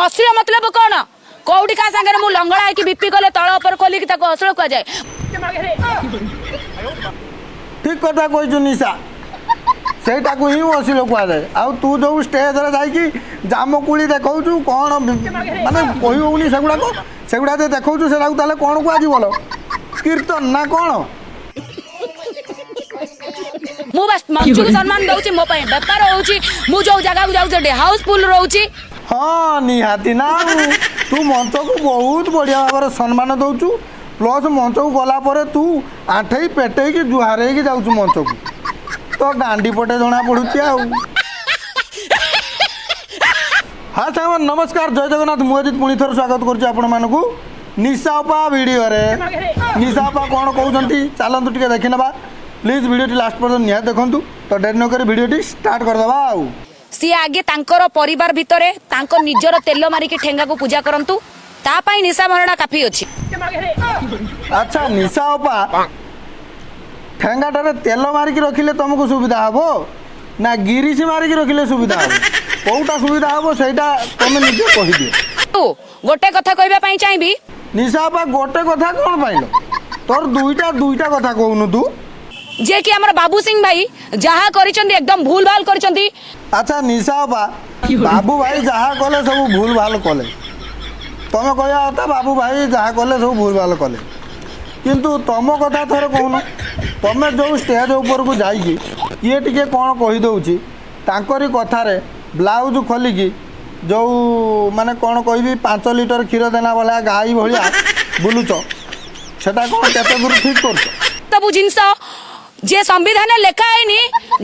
ଅଶ୍ଳୀଳ ମତଲବ କଣ? କୋଉଠି କାହା ସାଙ୍ଗରେ ମୁଁ ଲଙ୍ଗଳା ହେଇକି ବିପି କଲେ, ତଳ ଉପର ଖୋଲିକି, ତାକୁ ଅଶ୍ଳୀଳ କୁହାଯାଏ? ଠିକ କଥା କହିଛୁ ନିଶା, ସେଇଟାକୁ ହିଁ ଅଶ୍ଳୀଳ କୁହାଯାଏ। ଆଉ ତୁ ଯୋଉ ଷ୍ଟେଜରେ ଯାଇକି ଜାମକୁଳି ଦେଖାଉଛୁ, କ'ଣ ମାନେ କହି ହଉନି ସେଗୁଡ଼ାକ, ସେଗୁଡ଼ା ଯେ ଦେଖାଉଛୁ ସେଟାକୁ ତାହେଲେ କ'ଣ କୁହାଯିବ ଲୋ? କୀର୍ତ୍ତନ ନା କ'ଣ? ମୁଁ ବାସ୍ ମଞ୍ଚକୁ ସମ୍ମାନ ଦଉଛି। ମୋ ପାଇଁ ବେପାର ହଉଛି। ମୁଁ ଯୋଉ ଜାଗାକୁ ଯାଉଛି, ସେଠି ହାଉସଫୁଲ ରହୁଛି। ହଁ, ନିହାତି ନା ଆଉ। ତୁ ମଞ୍ଚକୁ ବହୁତ ବଢ଼ିଆ ଭାବରେ ସମ୍ମାନ ଦେଉଛୁ, ପ୍ଲସ୍ ମଞ୍ଚକୁ ଗଲା ପରେ ତୁ ଆଣ୍ଠେଇ ପେଟେଇକି ଜୁହାର ହେଇକି ଯାଉଛୁ ମଞ୍ଚକୁ, ତ ଗାଣ୍ଡି ପଟେ ଜଣା ପଡ଼ୁଛି ଆଉ। ହଁ ସାଙ୍ଗ, ନମସ୍କାର, ଜୟ ଜଗନ୍ନାଥ। ମୁଁ ଅଜିତ ପୁଣି ଥରେ ସ୍ୱାଗତ କରୁଛି ଆପଣମାନଙ୍କୁ ନିଶା ଅପା ଭିଡ଼ିଓରେ। ନିଶା ଅପା କ'ଣ କହୁଛନ୍ତି, ଚାଲନ୍ତୁ ଟିକେ ଦେଖିନେବା। ପ୍ଲିଜ୍ ଭିଡ଼ିଓଟି ଲାଷ୍ଟ ପର୍ଯ୍ୟନ୍ତ ନିହାତି ଦେଖନ୍ତୁ। ତ ଡେରି ନକରି ଭିଡ଼ିଓଟି ଷ୍ଟାର୍ଟ କରିଦେବା ଆଉ। ସିଏ ଆଗେ ତାଙ୍କର ପରିବାର ଭିତରେ ତାଙ୍କ ନିଜର ତେଲ ମାରିକି ଠେଙ୍ଗାକୁ ପୂଜା କରନ୍ତୁ। ତା ପାଇଁ ନିଶା ମରଣା କାଫି ଅଛି। ଆଚ୍ଛା ନିଶା ଅପା, ଠେଙ୍ଗାଟାରେ ତେଲ ମାରିକି ରଖିଲେ ତମକୁ ସୁବିଧା ହବ ନା ଗିରିସି ମାରିକି ରଖିଲେ ସୁବିଧା ହବ? କୋଉଟା ସୁବିଧା ହବ, ସେଇଟା ତମେ ନିଜେ କହିଦିଅ। ଗୋଟେ କଥା କହିବା ପାଇଁ ଚାହିଁବି। ନିଶା ଅପା, ଗୋଟେ କଥା କ'ଣ ପାଇଲ? ତୋର ଦୁଇଟା ଦୁଇଟା କଥା କହୁନୁ ତୁ। ଯିଏ କି ଆମର ବାବୁ ସିଂ ଭାଇ ଯାହା କରିଛନ୍ତି, ଏକଦମ ଭୁଲ ଭାଲ କରିଛନ୍ତି। ଆଚ୍ଛା ନିଶା ଅପା, ବାବୁ ଭାଇ ଯାହା କଲେ ସବୁ ଭୁଲ ଭାଲ କଲେ। ତମେ କହିବା କଥା ବାବୁ ଭାଇ ଯାହା କଲେ ସବୁ ଭୁଲ ଭାଲ କଲେ, କିନ୍ତୁ ତମ କଥା ଥରେ କହୁନ। ତମେ ଯେଉଁ ଷ୍ଟେଜ୍ ଉପରକୁ ଯାଇକି କିଏ ଟିକେ କ'ଣ କହିଦେଉଛି, ତାଙ୍କରି କଥାରେ ବ୍ଲାଉଜ୍ ଖୋଲିକି ଯେଉଁ ମାନେ କ'ଣ କହିବି, 5 ଲିଟର କ୍ଷୀର ଦେଲା ଭଳିଆ ଗାଈ ଭଳିଆ ବୁଲୁଛ, ସେଟା କ'ଣ କେତେ ଦୂର ଠିକ୍ କରୁଛ? ସବୁ ଜିନିଷ ଯେ ସମ୍ବିଧାନରେ ଲେଖା ହେଇନି,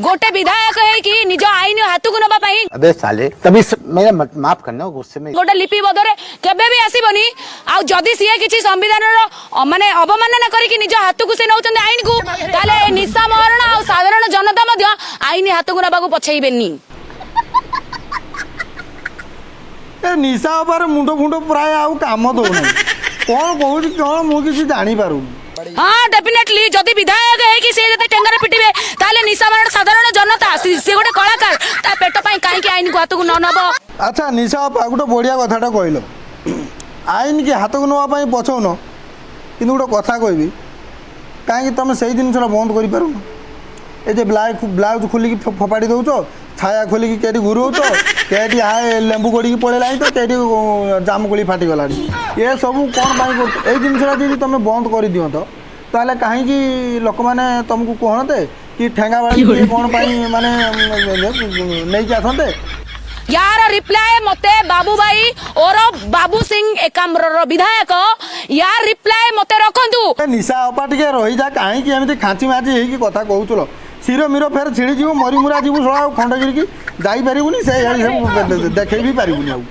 ଗୋଟେ ବିଧାୟକ ହେଇକି ନିଜ ଆଇନ ହାତକୁ ନବା ପାଇଁ अबे साले, तभी मेरा माफ करना, गुस्से में। ଗୋଟେ ଲିପିବଦ୍ଧରେ କେବେ ବି ଆସିବନି। ଆଉ ଯଦି ସିଏ କିଛି ସମ୍ବିଧାନର ମାନେ ଅବମାନନା କରିକି ନିଜ ହାତକୁ ସେ ନଉଛନ୍ତି ଆଇନକୁ, ତାହେଲେ ଏ ନିଶା ମହାରଣା ଆଉ ସାଧାରଣ ଜନତା ମଧ୍ୟ ଆଇନ ହାତକୁ ନେବାକୁ ପଛେଇବେନି। ଏ ନିଶା ଅପାର ମୁଣ୍ଡ ଫୁଣ୍ଡ ପ୍ରାୟ ଆଉ କାମ ଦଉନି। କ'ଣ କହୁଛି କ'ଣ, ମୁଁ କିଛି ଜାଣିପାରୁନି। ହଁ, ଡେଫିନେଟଲି ଯଦି ବିଧାୟକ ହେଇକି ସେ ଯଦି ଠେଙ୍ଗାରେ ପିଟିବେ, ତାହେଲେ ନିଶା ମହାରଣା ସାଧାରଣ ଜନତା, ସେ ଗୋଟେ କଳାକାର, ତା ପେଟ ପାଇଁ କାହିଁକି ଆଇନକୁ ହାତକୁ ନ ନବ? ଆଚ୍ଛା ନିଶା ଅପା, ଗୋଟେ ବଢ଼ିଆ କଥାଟା କହିଲ, ଆଇନ କି ହାତକୁ ନେବା ପାଇଁ ପଛଉନ। କିନ୍ତୁ ଗୋଟେ କଥା କହିବି, କାହିଁକି ତମେ ସେଇ ଜିନିଷଟା ବନ୍ଦ କରିପାରୁନ? ଏ ଯେ ବ୍ଲାଉଜ୍ ଖୋଲିକି ଫୋପାଡ଼ି ଦେଉଛ, ଛାୟା ଖୋଲିକି କେଠି ଘୁରଉଛ, କେଠି ହାଏ ଲେମ୍ବୁ ଗଡ଼ିକି ପଳେଇଲାଣି ତ କେଠି ଜାମୁକୋଳି ଫାଟିଗଲାଣି, ଏ ସବୁ କ'ଣ ପାଇଁ କରୁଛ? ଏଇ ଜିନିଷଟା ଯଦି ତମେ ବନ୍ଦ କରିଦିଅନ୍ତ, ତାହେଲେ କାହିଁକି ଲୋକମାନେ ତମକୁ କୁହନ୍ତେ କି ଠେଙ୍ଗା ବାଡ଼ି କିଏ କ'ଣ ପାଇଁ ମାନେ ନେଇକି ଆସନ୍ତେ? ୟାର ରିପ୍ଲାଏ ମତେ ବାବୁ ଭାଇ ଓର ବାବୁ ସିଂ, ଏକାମ୍ରର ବିଧାୟକ, ୟାର ରିପ୍ଲାଏ ମତେ ରଖନ୍ତୁ। ଏ ନିଶା ଅପା, ଟିକେ ରହିଯା। କାହିଁକି ଏମିତି ଖାଞ୍ଚି ମାଞ୍ଚି ହେଇକି କଥା କହୁଥିଲ? ଶିର ମିର ଫେର ଛିଡ଼ିଯିବ, ମରିମୁରା ଯିବୁ ଶଳା, ଆଉ ଖଣ୍ଡଗିରିକି ଯାଇପାରିବୁନି, ସେ ସବୁ ଦେଖେଇ ବି ପାରିବୁନି ଆଉ।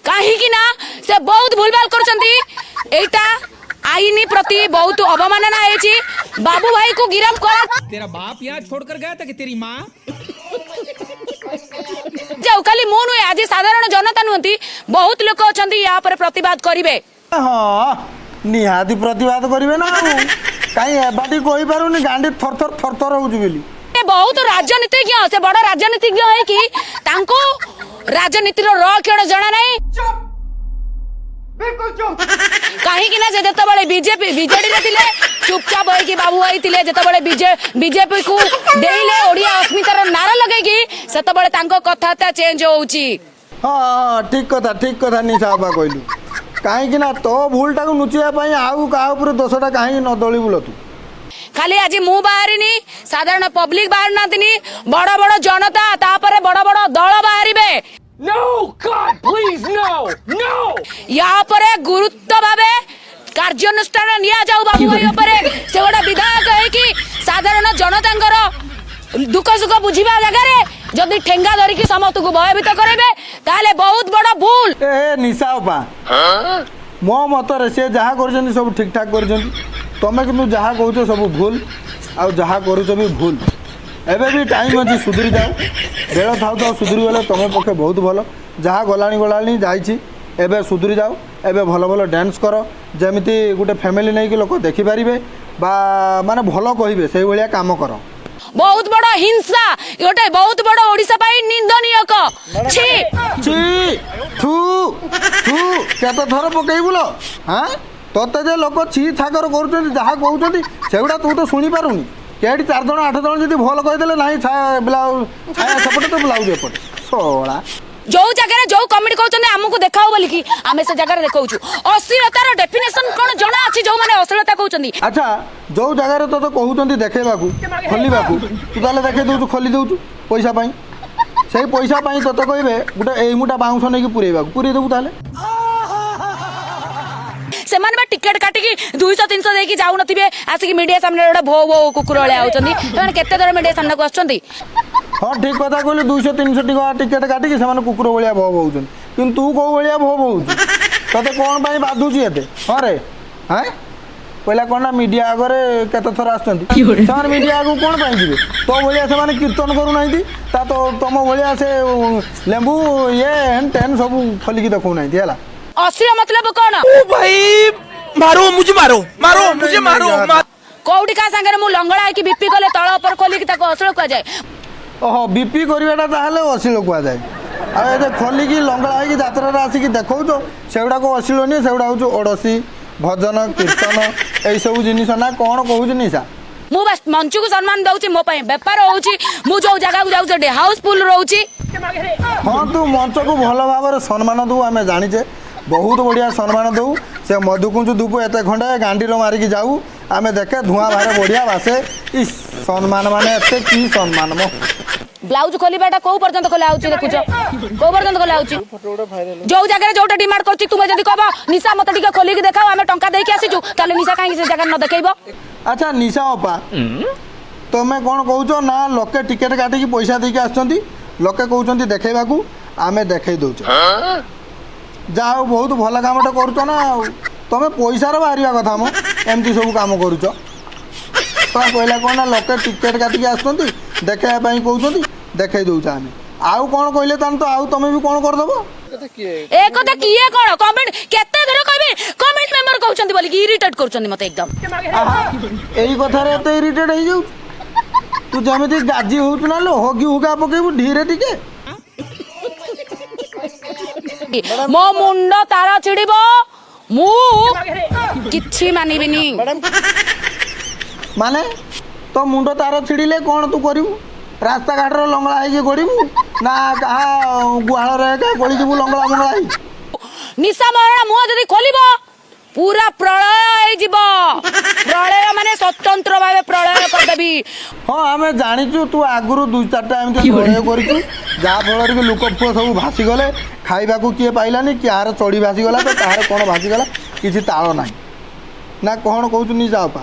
କାହିଁକି ନା ସେ ବହୁତ ଭୁଲଭାଲ କରୁଛନ୍ତି। ଏଇଟା ଆଇନ ପ୍ରତି ବହୁତ ଅବମାନନା ହେଇଛି। ବାବୁ ଭାଇକୁ ଗିରଫ କରା तेरा बाप यहाँ छोड़कर गया था कि तेरी माँ? ଯାଉ। ଖାଲି ମୁଁ ନୁହେଁ, ଆଜି ସାଧାରଣ ଜନତା ନୁହନ୍ତି, ବହୁତ ଲୋକ ଅଛନ୍ତି ୟା ଉପରେ ପ୍ରତିବାଦ କରିବେ। ହଁ, ନିହାତି ପ୍ରତିବାଦ କରିବେ ନା ଆଉ। କାହିଁ ଏବାଟି କହିପାରୁନି, ଗାଣ୍ଡି ଥର ଥର ଥର ଥର ହଉଛି ବୋଲି। ସେ ବହୁତ ରାଜନୀତିଜ୍ଞ, ସେ ବଡ ରାଜନୀତିଜ୍ଞ ହେଇକି ତାଙ୍କୁ ରାଜନୀତିର ର କ୍ଷଣ ଜଣା ନାହିଁ। କାହିଁକି ନା ସେ ଯେତେବେଳେ ବିଜେପି ବିଜେଡିରେ ଥିଲେ, ଚୁପଚାପ ହେଇକି ବାବୁ ଭାଇ ଥିଲେ। ଯେତେବେଳେ ବିଜେପି କୁ ଡେଇଲେ ଓଡିଆ ଅସ୍ମିତାର ନାରା ଲଗେଇକି, ସେତେବେଳେ ତାଙ୍କ କଥାବାର୍ତ୍ତା ଚେଞ୍ଜ ହଉଛି। ହଁ, ଠିକ କଥା, ଠିକ କଥା ନିଶା ଅପା କହିଲୁ। କାହିଁକି ନା ତୋ ଭୁଲଟାକୁ ଲୁଚେଇବା ପାଇଁ ଆଉ କାହା ଉପରେ ଦୋଷଟା କାହିଁକି ନ ଦଳିବୁ ଲୋ ତୁ? ଖାଲି ଆଜି ମୁଁ ବାହାରିନି, ସାଧାରଣ ପବ୍ଲିକ ବାହାରି ନାହାନ୍ତିନି, ବଡ ବଡ ଜନତା, ତାପରେ ବଡ ବଡ ଦଳ ବାହାରିବେ। No! God, please, no! No! ୟା ଉପରେ ଗୁରୁତ୍ୱ ଭାବେ କାର୍ଯ୍ୟାନୁଷ୍ଠାନ ନିଆଯାଉ ବାବୁ ଭାଇ ଉପରେ। ସେ ଗୋଟେ ବିଧାୟକ ହେଇକି ସାଧାରଣ ଜନତାଙ୍କର ଦୁଃଖ ସୁଖ ବୁଝିବା ଜାଗାରେ ଯଦି ଠେଙ୍ଗା ଧରିକି ସମସ୍ତଙ୍କୁ ଭୟଭୀତ କରାଇବେ, ତାହେଲେ ବହୁତ ବଡ ଭୁଲ। ଏ ନିଶା ଅପା, ମୋ ମତରେ ସେ ଯାହା କରୁଛନ୍ତି ସବୁ ଠିକ୍ ଠାକ୍ କରିଛନ୍ତି। ତମେ କିନ୍ତୁ ଯାହା କହୁଛ ସବୁ ଭୁଲ, ଆଉ ଯାହା କରୁଛ ବି ଭୁଲ। ଏବେ ବି ଟାଇମ୍ ଅଛି, ସୁଧୁରି ଯାଅ। ବେଳ ଥାଉ ଥାଉ ସୁଧୁରି ଗଲେ ତମ ପକ୍ଷେ ବହୁତ ଭଲ। ଯାହା ଗଲାଣି ଗଲାଣି ଯାଇଛି, ଏବେ ସୁଧୁରି ଯାଅ। ଏବେ ଭଲ ଭଲ ଡ୍ୟାନ୍ସ କର, ଯେମିତି ଗୋଟେ ଫ୍ୟାମିଲି ନେଇକି ଲୋକ ଦେଖିପାରିବେ ବା ମାନେ ଭଲ କହିବେ, ସେଇଭଳିଆ କାମ କର। ବହୁତ ବଡ ହିଂସା, ଗୋଟେ ବହୁତ ବଡ ଓଡିଶା ପାଇଁ ନିନ୍ଦନୀୟକ। ଛି। ଛି, ଥୁ ଥୁ, କେତେ ଥର ପକେଇବୁ ଲୋ? ହାଁ, ତତେ ଯେ ଲୋକ ଛି ଛାକର କରୁଛନ୍ତି, ଯାହା କହୁଛନ୍ତି, ସେଗୁଡ଼ା ତୁ ତ ଶୁଣିପାରୁନି। କେଠି ଚାରି ଜଣ ଆଠ ଜଣ ଯଦି ଭଲ କହିଦେଲେ, ନାହିଁ, ବ୍ଲାଉଜ ଛାୟା ସେପଟେ ତ ବ୍ଲାଉଜ ଏପଟେ, ଶଳା। ଯୋଉ ଜାଗାରେ ଯୋଉ କମିଟି କହୁଛନ୍ତି ଆମକୁ ଦେଖାଅ ବୋଲିକି, ଆମେ ସେ ଜାଗାରେ ଦେଖାଉଛୁ। ଅଶ୍ଳୀଳତାର ଡେଫିନେସନ କଣ ଜଣା ଅଛି ଯୋଉମାନେ ଅଶ୍ଳୀଳତା କହୁଛନ୍ତି? ଆଚ୍ଛା, ଯୋଉ ଜାଗାରେ ତୋତେ କହୁଛନ୍ତି ଦେଖେଇବାକୁ, ଖୋଲିବାକୁ, ତୁ ତାହେଲେ ଦେଖେଇ ଦେଉଛୁ, ଖୋଲି ଦେଉଛୁ ପଇସା ପାଇଁ। ସେଇ ପଇସା ପାଇଁ ତୋତେ କହିବେ ଗୋଟେ ଏଇ ମୁଠା ବାଉଁଶ ନେଇକି ପୁରେଇବାକୁ, ପୁରେଇ ଦେବୁ ତାହେଲେ? ସେମାନେ ବା ଟିକେଟ କାଟିକି 200 300 ଦେଇକି ଯାଉନଥିବେ, ଆସିକି ମିଡିଆ ସାମ୍ନାରେ ଗୋଟେ ଭୋ ଭୋ କୁକୁର ଭଳିଆ ହଉଛନ୍ତି। ସେମାନେ କେତେ ଥର ମିଡିଆ ସାମ୍ନାକୁ ଆସୁଛନ୍ତି? ହଁ, ଠିକ କଥା କହିଲୁ। 200 300 ଟଙ୍କା ଟିକେଟ କାଟିକି ସେମାନେ କୁକୁର ଭଳିଆ ଭୋ ହଉଛନ୍ତି, କିନ୍ତୁ ତୁ କୋଉ ଭଳିଆ ଭୋ ହଉଛୁ? ତତେ କ'ଣ ପାଇଁ ବାଧୁଛି ଏତେ? ହଁ ରେ, ହାଁ, କହିଲା କ'ଣ ନା ମିଡିଆ ଆଗରେ କେତେ ଥର ଆସୁଛନ୍ତି। ସେମାନେ ମିଡିଆ ଆଗକୁ କ'ଣ ପାଇଁ ଯିବେ? ତୋ ଭଳିଆ ସେମାନେ କୀର୍ତ୍ତନ କରୁନାହାନ୍ତି, ତା ତ ତମ ଭଳିଆ ସେ ଲେମ୍ବୁ ଇଏ ହେନ୍ ଟେନ୍ ସବୁ ଖୋଲିକି ଦେଖଉନାହାନ୍ତି, ହେଲା? ଅଶ୍ଳୀଳ ମତଲବ କଣ? ओ भाई, मारो मुझे, मारो मारो मुझे, मारो। କୋଉଠି କାହା ସାଙ୍ଗରେ ମୁଁ ଲଙ୍ଗଳା ହେଇକି ବିପି କଲେ, ତଳ ଉପର ଖୋଲିକି, ତାକୁ ଅଶ୍ଳୀଳ କୁହାଯାଏ? ଓହୋ, ବିପି କରିବାଟା ତାହେଲେ ଅଶ୍ଳୀଳ କୁହାଯାଏ। ଆଉ ଏ ଯେ ଖୋଲିକି ଲଙ୍ଗଳା ହେଇକି ଯାତ୍ରାରେ ଆସିକି ଦେଖାଉଛ, ସେଗୁଡ଼ାକ ଅଶ୍ଳୀଳ ନୁହେଁ? ସେଗୁଡ଼ା ହେଉଛି ଓଡ଼ଶୀ, ଭଜନ, କୀର୍ତ୍ତନ, ଏଇସବୁ ଜିନିଷ ନା କ'ଣ କହୁଛି ନିଶା? ମୁଁ ବାସ୍ ମଞ୍ଚକୁ ସମ୍ମାନ ଦଉଛି। ମୋ ପାଇଁ ବେପାର ହଉଛି। ମୁଁ ଯୋଉ ଜାଗାକୁ ଯାଉଛି, ସେଠି ହାଉସଫୁଲ ରହୁଛି। ହଁ, ତୁ ମଞ୍ଚକୁ ଭଲ ଭାବରେ ସମ୍ମାନ ଦଉ, ଆମେ ଜାଣିଛେ। ବହୁତ ବଢ଼ିଆ ସମ୍ମାନ ଦଉ। ସେ ମଧୁକୁଞ୍ଜ ଧୂପ ଏତେ ଖଣ୍ଡେ ଗାଣ୍ଡିର ମାରିକି ଯାଉ, ଆମେ ଦେଖେ, ଧୂଆଁ ଭାରେ ବଢ଼ିଆ ବାସେ। ଇସ୍, ସମ୍ମାନ ମାନେ ଏତେ କି ସମ୍ମାନ ମୋ। ବ୍ଲାଉଜ ଖୋଲିବାଟା କୋଉ ପର୍ଯ୍ୟନ୍ତ ଖୋଲା ହଉଛି ଦେଖୁଛ? କୋଉ ପର୍ଯ୍ୟନ୍ତ ଖୋଲା ହଉଛି? ଯୋଉ ଜାଗାରେ ଯୋଉଟା ଡିମାଣ୍ଡ କରୁଛି, ତୁମେ ଯଦି କହିବ ନିଶା ମତେ ଟିକେ ଖୋଲିକି ଦେଖାଅ, ଆମେ ଟଙ୍କା ଦେଇକି ଆସିଛୁ, ତାହେଲେ ନିଶା କାହିଁକି ସେ ଜାଗାରେ ନ ଦେଖେଇବ? ଆଚ୍ଛା ନିଶା ଅପା, ତମେ କ'ଣ କହୁଛ ନା ଲୋକେ ଟିକେଟ କାଟିକି ପଇସା ଦେଇକି ଆସୁଛନ୍ତି, ଲୋକେ କହୁଛନ୍ତି ଦେଖେଇବାକୁ, ଆମେ ଦେଖେଇ ଦେଉଛୁ। ଯାହା ହଉ, ବହୁତ ଭଲ କାମଟା କରୁଛ ନା। ଆଉ ତମେ ପଇସାର ବାହାରିବା କଥା ମ, ଏମିତି ସବୁ କାମ କରୁଛ। ତ କହିଲା କ'ଣ ନା ଲୋକେ ଟିକେଟ କାଟିକି ଆସୁଛନ୍ତି, ଦେଖେଇବା ପାଇଁ କହୁଛନ୍ତି, ଦେଖେଇ ଦେଉଛୁ ଆମେ। ଆଉ କ'ଣ କହିଲେ ତାହେଲେ ତ ଆଉ ତମେ ବି କ'ଣ କରିଦେବ? ଏ କଥା କିଏ କଣ କମେଣ୍ଟ କେତେ ଥର କହିବି? କମେଣ୍ଟ ମେମ୍ବର କହୁଛନ୍ତି ବୋଲିକି ଇରିଟେଟ୍ କରୁଛନ୍ତି ମତେ ଏକଦମ। ଆହା, ଏଇ କଥାରେ ଏତେ ଇରିଟେଟ୍ ହେଇଯାଉଛୁ? ତୁ ଯେମିତି ଗାଜି ହଉଛୁ ନା ଲୋ, ହଗି ହୁଗା ପକେଇବୁ ଧୀରେ ଟିକେ। ମୋ ମୁଣ୍ଡ ତାର ଛିଡିବ, ମୁଁ କିଛି ମାନିବିନି। ମାନେ ତୋ ମୁଣ୍ଡ ତାର ଛିଡ଼ିଲେ କ'ଣ ତୁ କରିବୁ? ରାସ୍ତାଘାଟରେ ଲଙ୍ଗଳା ହେଇକି ଗଡ଼ିବୁ ନା କାହା ଗୁହାଳରେ ଏକା ଗଳିଯିବୁ ଲଙ୍ଗଳା ମଙ୍ଗଳା ହେଇକି? ନିଶା ମହାରଣା ମୁହଁ ଯଦି ଖୋଲିବ, ପୁରା ପ୍ରଳୟ ହେଇଯିବ। ପ୍ରଳୟ ମାନେ ସ୍ୱତନ୍ତ୍ର ଭାବେ ପ୍ରଳୟ କରିଦେବି। ହଁ, ଆମେ ଜାଣିଛୁ, ତୁ ଆଗରୁ ଦୁଇ ଚାରିଟା ଏମିତି ପ୍ରଳୟ କରିଛୁ, ଯାହାଫଳରେ କି ଲୋକ ଫୁକ ସବୁ ଭାସିଗଲେ, ଖାଇବାକୁ କିଏ ପାଇଲାନି, କାହାର ଚଢ଼ି ଭାସିଗଲା ତ କାହାର କ'ଣ ଭାସିଗଲା, କିଛି ତାଳ ନାହିଁ, ନା କ'ଣ କହୁଛୁ ନିଶା ଅପା?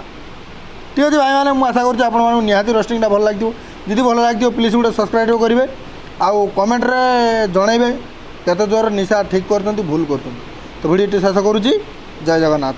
ଠିକ୍ ଅଛି ଭାଇମାନେ, ମୁଁ ଆଶା କରୁଛି ଆପଣମାନଙ୍କୁ ନିହାତି ରୋଷ୍ଟିଂଟା ଭଲ ଲାଗିଥିବ। ଯଦି ଭଲ ଲାଗିଥିବ, ପ୍ଲିଜ୍ ଗୋଟେ ସବସ୍କ୍ରାଇବ୍ କରିବେ ଆଉ କମେଣ୍ଟରେ ଜଣାଇବେ କେତେ ଜୋର ନିଶା ଠିକ୍ କରୁଛନ୍ତି, ଭୁଲ କରୁଛନ୍ତି। ତ ଭିଡ଼ିଓଟି ଶେଷ କରୁଛି। ଜୟ ଜଗନ୍ନାଥ।